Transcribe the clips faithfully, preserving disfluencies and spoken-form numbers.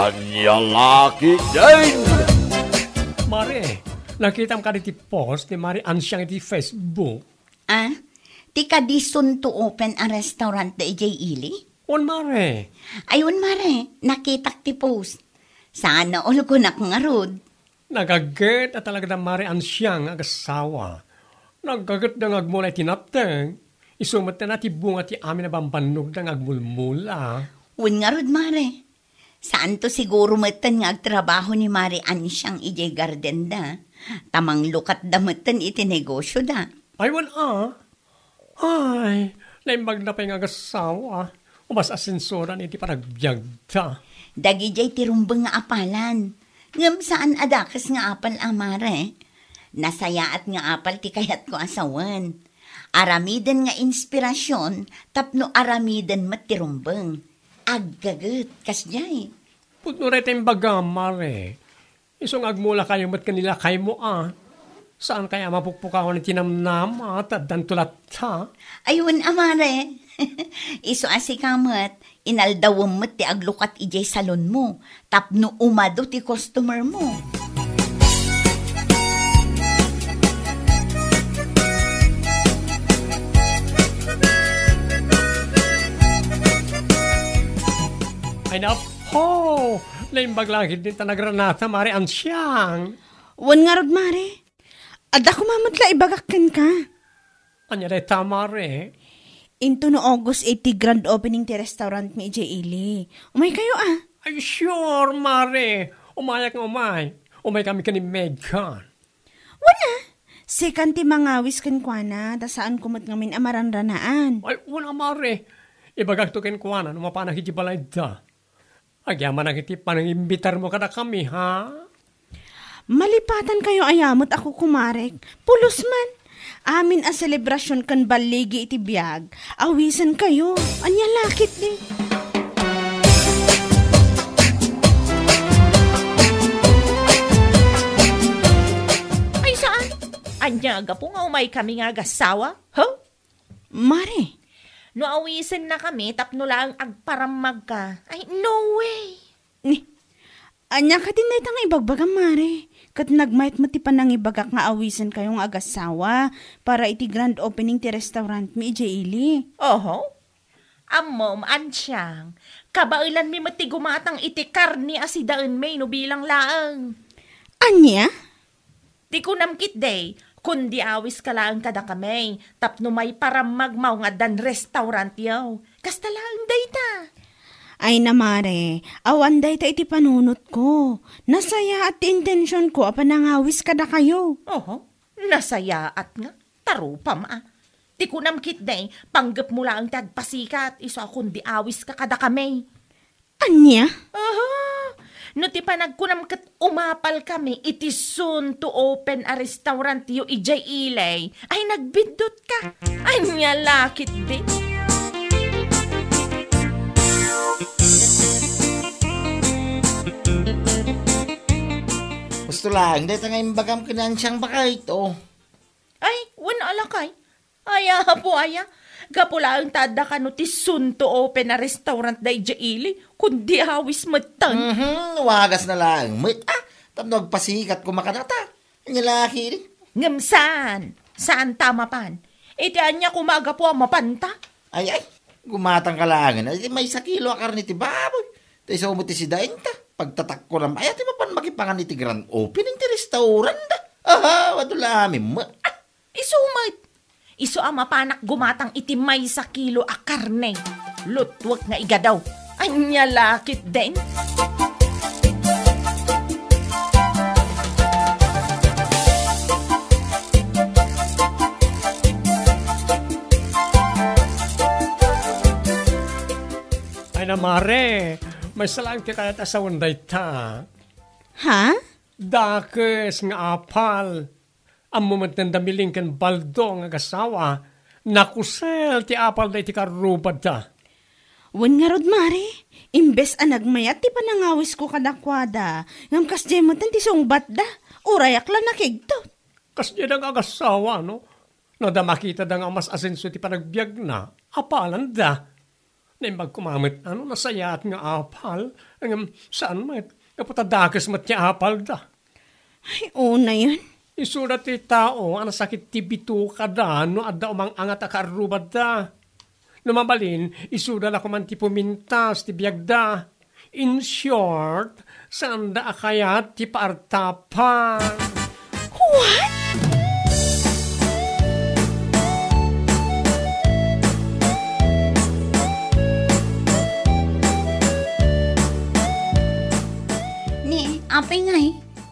Ania la ketdin? Mare, nakitam kadi ti post ni Mare Ansiang iti Facebook? Ah, ti kadi soon to open a restaurant da idiay ili? Wen, Mare. Ay, wen, Mare, nakitak ti post. Saan a ulgonak ngarud. Nagaget a talaga da Mare Ansiang nga agassawa. Nagaget da nga agmula iti napteng. Isu met ti bunga ti amin a bambannogda nga agmulmula. Wen ngarud, Mare. Saanto siguro metten nga agtrabaho ni Mare Ansiang idiay gardenda, ta manglukatda metten iti negosioda. Ay, wen a. Ay, naimbagda pay nga agassawa. Umas-asensoran iti panagbiagda. Dagidiay ti rumbeng nga apalan. Ngem saan a dakes nga apal a, Mare. Nasayaat nga apal ti kayatko a sawen. Aramiden nga inspirasyon tapno aramiden met ti rumbeng. Aggaget, kasdiay. Pudno dayta imbagam, Mare. Isu nga agmulakayo met ken ni lakaymo a. Saan kaya a mapukpukawan iti namnama, ta addanto latta? Ay, wen a, Mare. Isu a sika met, inaldawem met ti aglukat idiay salonmo, tapno umadu ti customermo. Ay, napo! Naimbag la ketdin ta nagranata, Mare Ansiang. Wen ngarud, Mare. Adda koma met la ibagak kenka. Ania dayta, Mare? Into no August eight ti grand opening ti restaurant mi idiay ili. Umaykayo a. Ay, sure, Mare. Umayak nga umay. Umaykami ken ni Megan. Wen a, sikan ti mangawis kenkuana, ta saanko met ngamin a maranranaan. Ay, wen a, Mare. Ibagakto kenkuana no mapanak iti balayda. Agyamanak iti panangimbitarmo kadakami, ha? Malipatankayo aya met a kukumarek. Pulos man. Amin a selebrasion ken balligi iti biag, awisenkayo. Ania la ketdi? Ay, saan? Ania, gapu nga umaykami nga agassawa? Huh? Mare. No awisennakami tapno laeng agparammagka. Ay, no way! Ni, ania ketdin dayta nga ibagbagam, Mare? Ket nagmayat met ti panangibagak nga awisenkayo nga agassawa para iti grand opening ti restaurant mi idiay ili. Oho. Ammom, Ansiang, kabaelanmi met ti gumatang iti karne a sidaenmi no bilang laeng. Ania? Ti kunam ketdi, kundi awiska laeng kadakami, tapno maiparammagmaw nga addan restaurantyo. Kasta laeng dayta. Ay na, Mare, awan dayta iti panunotko. Nasayaat ti intensionko a panangawis kadakayo. Oho, nasayaat nga. Tarupam a. Ti kunam ketdi, panggepmo laeng ti agpasikat, isu a kundi awiska kadakami. Ania? Aha! No ti panagkunam ket umapalkami iti soon to open a restaurantyo idiay ili, ay nagbiddutka. Ania la ketdi? Husto laeng dayta nga imbagam ken ni Ansiang baket, o. Ay, wen a lakay. Ay, apo aya, gapu laeng ta adda kano ti soon to open a restaurant daydiay ili, kundi awis metten. Mhm, wagasna laeng met, a, tapno agpasikat koma kadata. Ania la ketdi? Ngem saan, saanta a mapan. Iti ania koma a gapu a mapanta? Ay, ay, gumatangka laengen iti maysa kilo a karne ti baboy. Ta isu met ti sidaenta. Pagtatakkonam, aya ti mapan makipangan iti grand opening ti restaurant da. Aha, adu la amin met. A, Isu met. Isu a mapanak gumatang iti maysa kilo a karne. Lutwek nga igadaw. Ania la ketdin? Ay na, Mare, maysa laeng ti kayat a sawen dayta. Ha? Dakes nga apal. Ammo met da Miling ken Baldo nga agassawa, nakusel ti apalda iti karrubadda. Wen ngarud, Mare, imbes a nagmayat ti panangawisko kadakuada, ngem kasdiay metten ti sungbatda, urayak la nakigtot. Kasdiay da nga agassawa, no? No da makitada nga mas asenso ti panagbiagna, apalanda. Naimbag koma met a no nasayaat nga apal, ngem saan met, gapu ta dakes met ti apalda. Ay, unayen. Isuda ti tao a nasakit ti bitukada no adda umang-angat a kaarrubada. No mabalin, isuda la koman ti pumintas ti biagda. In short, saanda a kayat ti paartapan. What? Ni, apay ngay,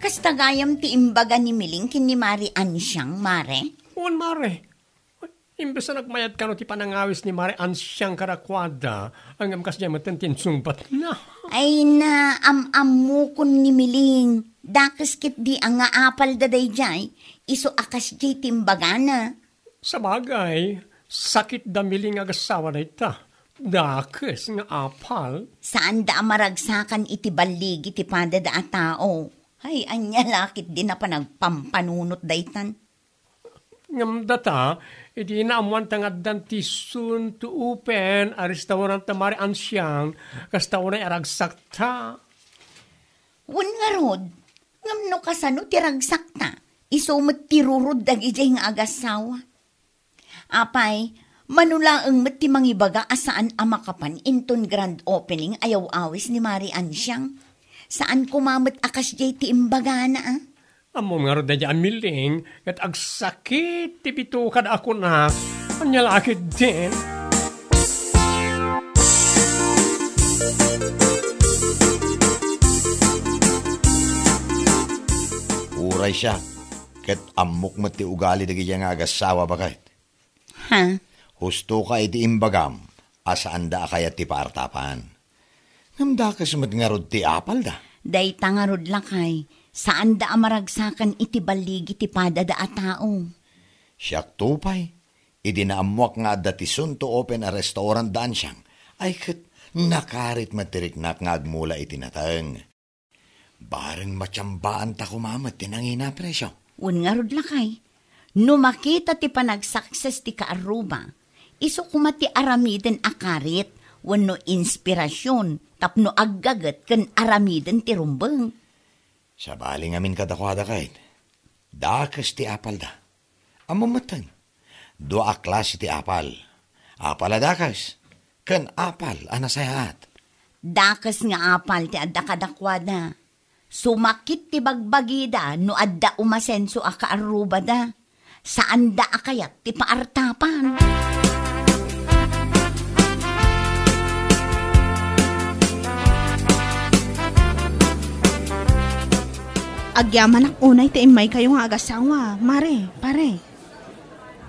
kasta gayam ti imbaga ni Miling ken ni Mari Ansiang, Mare? Wen, Mare. Imbes a nagmayat kano ti panangawis ni Mari Ansiang kadakuada, ngem kasdiay met ti insungbatna. Ay na, am-ammokon ni Miling. Dakes ketdi a nga apalda daydiay, isu a kasdiay ti imbagana. Sabagay, sakit da Miling nga agassawa dayta. Dakes nga apal. Saanda a maragsakan iti balligi ti padada a tao. Ay, ania la ketdi a panagpampanunot daytan. Ngem data, idi naammoanta nga addan ti soon to open a restaurant da Mari Ansiang, kasta unay a ragsakta. Wen ngarud, ngem no kasano ti ragsakta, isu met ti rurod dagidiay nga agassawa. Apay, mano laeng met ti mangibaga a saan a makapan inton grand opening a yaw-awis ni Mari Ansiang? Saan koma met a kasdiay ti imbagana, a? Ammom ngarud daydiay a Miling ket agsakit ti bitukada a kunak. Ania la ketdin? Uray siak, ket ammok met ti ugali dagidiay nga agassawa, baket. Ha? Husto ka iti imbagam a saanda a kayat ti paartapan. Ngem dakes met ngarud ti apalda. Dayta ngarud, lakay, saanda a maragsakan iti balligi ti padada a tao. Siakto pay, idi naammoak nga adda ti soon to open a restaurant da Ansiang, ay ket nakarit met ti riknak nga agmula iti nateng. Bareng matiambaanta koma met ti nangina a presio. Wen ngarud, lakay, no makita ti panagsakses ti kaarruba, isu koma ti aramiden a karit wenno inspirasion tapno aggaget ken aramiden ti rumbeng. Sabali ngamin kadakuada, ket dakes ti apalda. Ammom metten, dua a klase ti apal. Apal a dakes, ken apal a nasayaat. Dakes nga apal ti adda kadakuada. Sumakit ti bagbagida no adda umasenso a kaarrubada. Saanda a kayat ti paartapan. Agyamanak unay ti immaykayo nga agasawa, Mare, Pare.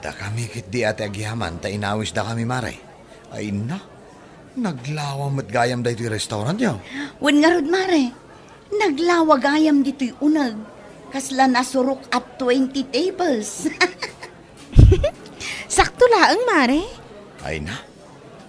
Dakami ketdi a ti agyaman ta inawisdakami, Mare. Ay, na, naglawa met gayam daytoy restaurantyo. Wen ngarud, Mare, naglawa gayam ditoy uneg. Kasla nasurok a twenty tables. Sakto laeng, Mare. Ay, na,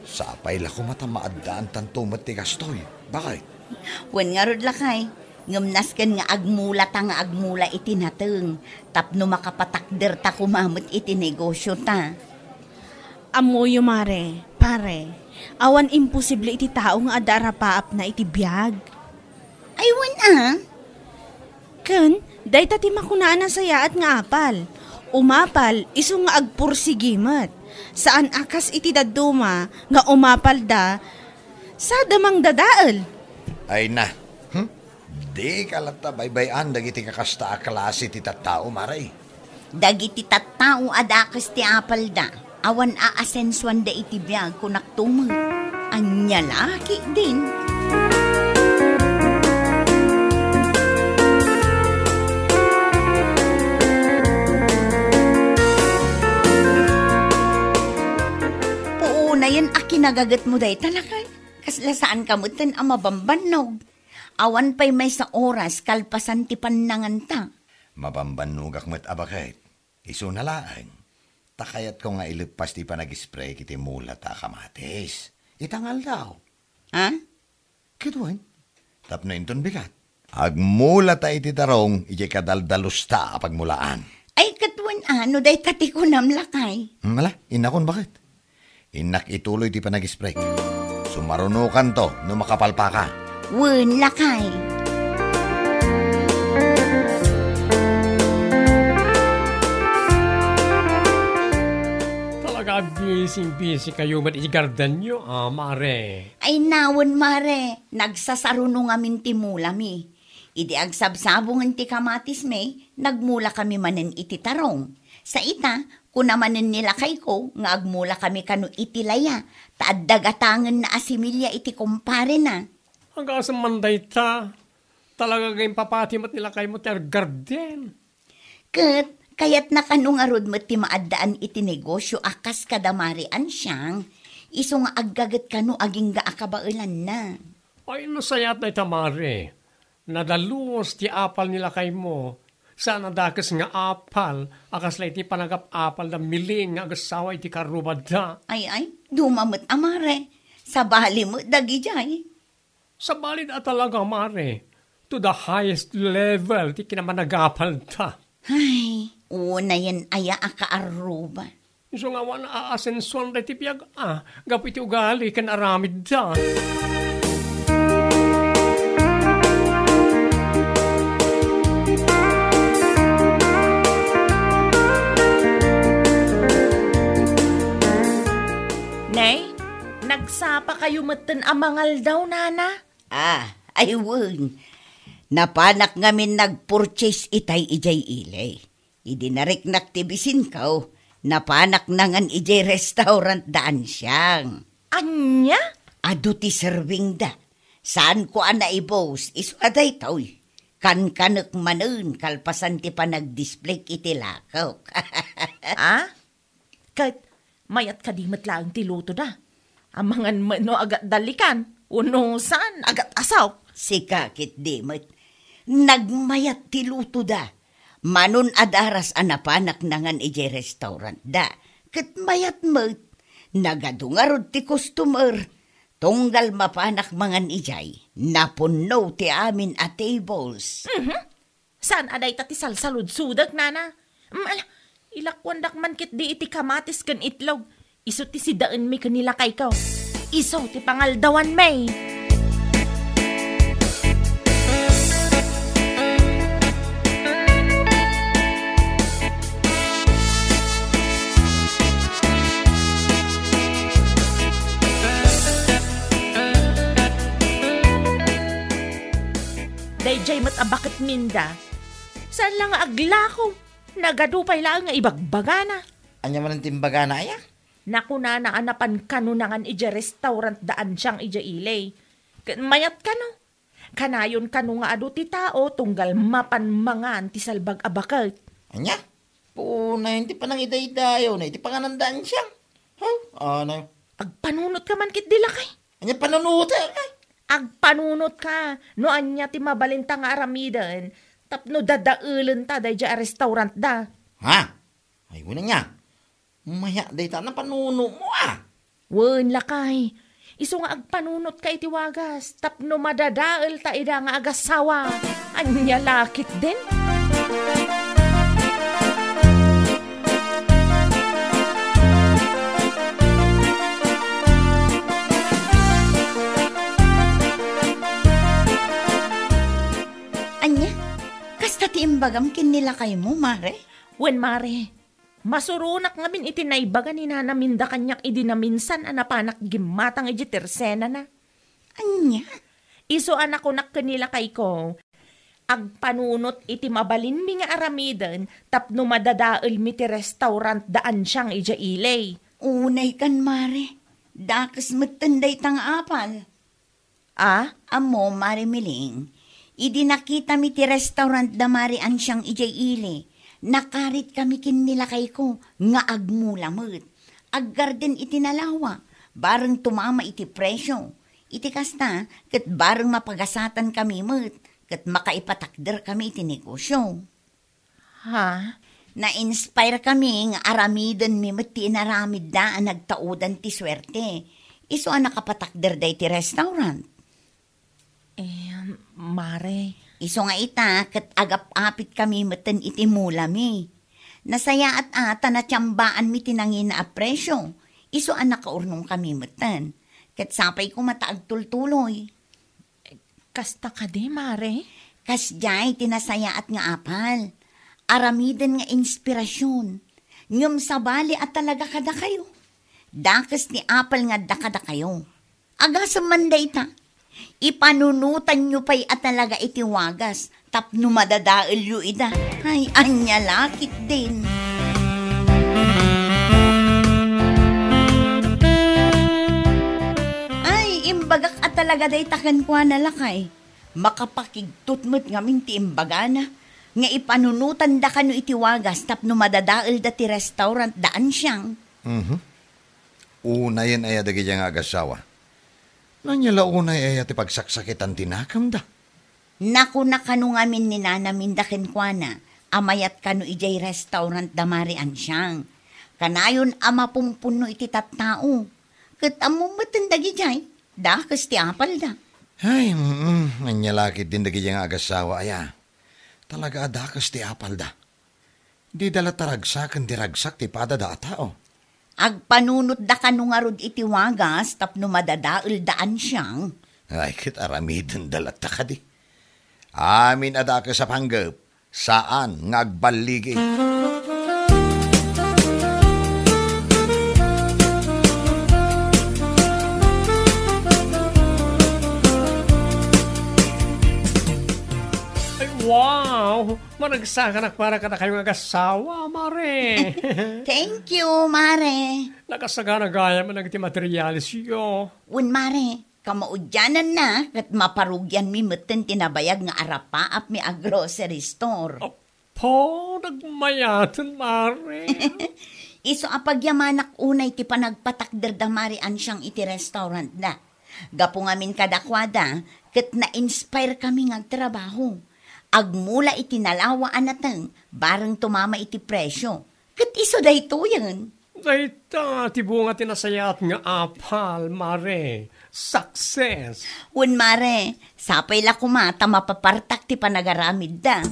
sapay la koma ta maaddaantanto met ti kastoy. Baket? Wen ngarud, lakay. Ngem nasken nga agmulata nga agmula iti nateng tapno makapatakderta koma met iti negosiota. Ammoyo, Mare, Pare, awan imposible iti tao nga adda arapaapna iti biag. Ay, wen a. Ken, dayta ti makuna a nasayaat nga apal. Umapal, isu nga agpursigi met. Saan a kas iti dadduma nga umapalda, sada mangdadael. Ay na. Hmm? Dika latta baybay-an dagiti kakasta a klase ti tattao, Mare. Dagiti tattao a dakes ti apalda, awan a asensuanda iti biag, kunakto met. Ania la ketdin? Puunayen a kinagagetmo dayta, lakay. Kasla saanka metten a mabambannog. Awan pay maysa oras kalpasan ti pannanganta. Mabambannogak met a baket. Isuna laeng, ta kayatko nga ileppas ti panag-spray iti mulata a kamatis. Ita nga aldaw. Ha? Ket wen, tapno inton bigat, agmulata iti tarong idiay kadaldalusta a pagmulaan. Ay, ket wen a, no dayta ti kunam, lakay. Hmm, ala, innakon, baket. Innak ituloy ti panag-spray. Sumarunokanto no makapalpaka. Wen, lakay. Talaga, busy-busy kayo met iti gardenyo, a, mare. Ay, nawen, mare. Nagsasaruno ngamin ti mulami. Idi agsabsabongen ti kamatismi, nagmula kami manen iti tarong. Sa ita, kuna manen ni lakayko nga agmula kami kano iti laya, ta adda gatangenna a similya iti kumparena. Agasem man dayta, talaga nga impapati met ni lakaymo ti garden. Ket kayatna kano ngarud met ti maaddaan iti negosyo a kas kada Mari Ansiang, isu nga aggaget kano agingga a kabaelanna. Ay, nasayaat dayta, Mari. Nadalus ti apal ni lakaymo. Saan a dakes nga apal a kasla iti panagap-apal da Miling nga agassawa iti karrubada. Ay, ay, duma met a, Mare. Sabali met dagijay. Sabali da talaga, Mare. To the highest level ti kinamanagapal da. Ay, unayen aya a kaarruba. Isu nga awan a asensuan daytoy biag a, gapu iti ugali ken aramidda. Nay, nagsapa kayo metten a mangaldaw, nana? Ah, ay wen. Napanak ngamin nagpurchase itay idiay ili. Idi nariknak ti bisinko, napanak nangan idiay restaurant da Ansiang. Ania? Adu ti serving da. Saanko a naibus, isu a daytoy. Kankanek manen kalpasan ti panagdisplayk iti lakok. Ah? Ket mayat kadi met laeng ti lutoda? Amangan met no agatdalikan, wenno saan, agat-asaw? Sika ketdi met. Nagmayat ti lutoda. Manon a daras a napanak nangan idiay restaurant da. Ket mayat met. Nagadu ngarud ti customer. Tunggal mapanak mangan idiay, napunno ti amin a tables. Mhm. Saan a dayta ti salsaludsodek, nana? Mm, ala, ilakuandak man ketdi iti kamatis ken itlog. Isu ti sidaenmi ken ni lakayko. Isu ti pangaldawanmi. Daydiay met a baketminda. Saan la nga aglako? Nagadu pay laeng nga ibagbagana. Ania manen ti imbagana, aya? Nakunana a napan kano nangan idiay restaurant da Ansiang idiay ili. Ket mayat kano. Kanayon kano nga adu ti tao tunggal mapan mangan ti salbag a baket. Ania? Unayen ti panangidaydayaw na iti panganan da Ansiang. Huh? Ano? Agpanunot ka man ketdi, lakay. Ania panunotek? Agpanunot ka. No ania ti mabalinta nga aramiden tapno dadaelenta daydiay a restaurant da. Ha? Ay, wen ania. Maya dayta napanunomo, a. Wen, lakay. Isu nga agpanunot ka iti wagas tapno madadaelta ida nga agassawa. Ania la ketdin? Ania? Kasta ti imbagam ken ni lakaymo, mare? Wen, mare. Masuronak ngamin iti naibaga ni nanaminda kaniak idi naminsan a napanak gimmatang iti tersenana. Ania? Isu a nakunak ken ni lakayko, agpanunot iti mabalinmi nga aramiden tapno madadaelmi ti restaurant da Ansiang idiay ili. Unay kan, mare. Dakes metten dayta nga apal. A? Ammo, Mare Miling, idi nakitami ti restaurant da Mare Ansiang idiay ili, nakaritkami ken ni lakayko nga agmula met. Aggarden iti nalawa, bareng tumama iti presio. Iti kasta, ket bareng mapagasatankami met, ket makaipatakderkami iti negosio. Ha? Na-inspire kami nga aramidenmi met ti inaramidda a nagtaudan ti suerte. Isu a nakapatakder daytoy restaurant. Eh, mare. Isu nga ita, ket agap-apit kami metten iti mulami. Nasayaat a ta natiambaanmi ti nangina a presio. Isu a nakaurnong kami metten. Ket sapay koma ta agtultuloy. Kasta kadi, Mare? Kasdiay ti nasayaat nga apal. Aramiden nga inspirasyon. Ngem sabali a talaga kadakayo. Dakes ti apal nga adda kadakayo. Agasem man dayta, ipanunotanyo pay a talaga iti wagas tapno madadaelyo ida. Ay, ania la ketdin. Ay, imbagak a talaga dayta kenkuana, lakay. Makapakigtot met ngamin ti imbagana nga ipanunotanda kano iti wagas tapno madadaelda ti restaurant da Ansiang. Mhm. Unayen aya dagidiay nga agassawa? Ania la unay aya ti pagsaksakitan ti nakemda? Nakuna kano ngamin ni nanaminda kenkuana a mayat kano idiay restaurant da Mare Ansiang. Kanayon a mapumpunno iti tattao. Ket ammom metten dagidiay, dakes ti apalda. Ay, mm, ania la ketdin dagidiay nga agassawa aya? Talaga a dakes ti apalda. Dida la taragsaken ti ragsak ti padada a tao. Agpanunotda kano ngarud iti wagas tapno madadaelda Ansiang. Ay, ket aramidenda latta kadi. Amin a dakes a panggep, saan nga agballigi. Ay, wow! Managsakanak para kadakayo nga agassawa, Mare. Thank you, Mare. Nakasagana gayam dagiti materialesyo. Wen, Mare, kamaudiananna ket maparugianmi metten ti nabayag nga arapaapmi a grocery store. Apo, nagmayaten, Mare. Isu a pagyamanak unay ti panagpatakder da Mare Ansiang iti restaurant da. Gapu ngamin kadakuada, ket na-inspire kami nga agtrabaho. Agmula iti nalawa a nateng, bareng tumama iti presyo. Ket isu daytoyen. Dayta ti bunga ti nasayaat nga apal, Mare. Success! Wen, Mare, sapay la koma ta mapapartak ti panagaramidda.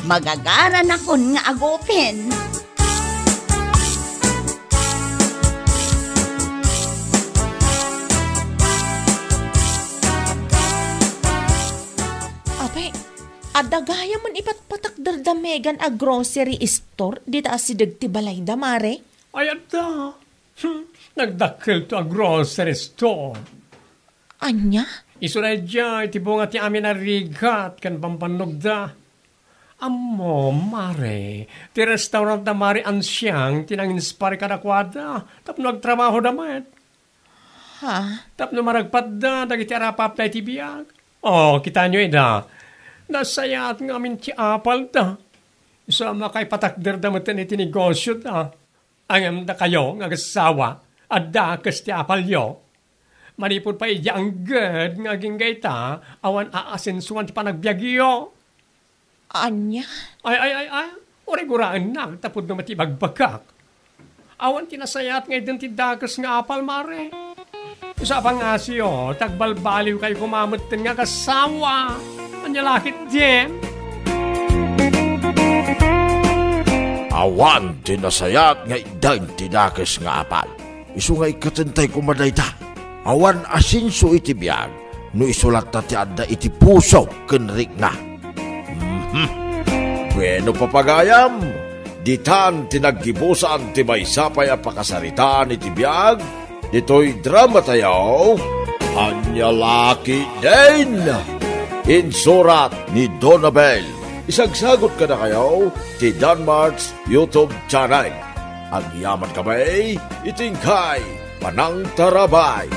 Magagaranakon nga agupen. Apay, adda gayam ipatpatakder da Megan a grocery store dita asideg ti balayda, Mare? Ay, adda. Hmm, nagdakkelto a grocery store. Ania? Isu daydiay ti bunga ti amin a rigat ken bambannogda. Ammom, Mare, ti restaurant da Mare Ansiang ti nanginspire kadakuada tapno agtrabahoda met. Ha? Tapno maragpatda dagiti arapaapda iti biag. O, kitaenyo ida. Nasayaat ngamin ti apalda. Isu a makaipatakderda metten iti negosioda. Ngem dakayo nga agassawa, adda kes ti apalyo. Manipud pay idiay angged nga agingga ita, awan aasensoan ti panagbiagyo. Ania? Ay, ay, ay, ay, uray guraennak tapno met ibagbagak. Awan ti nasayaat nga itden ti dakes nga apal, Mare. Sa pangasyo, tagbalbaliwkayo koma metten nga agassawa. Ania la ketdin? Awan ti nasayaat nga itden ti dakes nga apal. Isu nga ikkatentay koma dayta. Awan asenso iti biag no isu latta ti adda iti puso ken rikna. Mhm. Bueno, papagayam, ditan ti naggibusan ti maysa pay a pakasaritaan iti biag ditoy dramatayo, Ania la ketdin? Insurat ni Donabel. Isagsagut kadakayo ti Danmart's YouTube channel. Agyamankami iti inkay panangtarabay.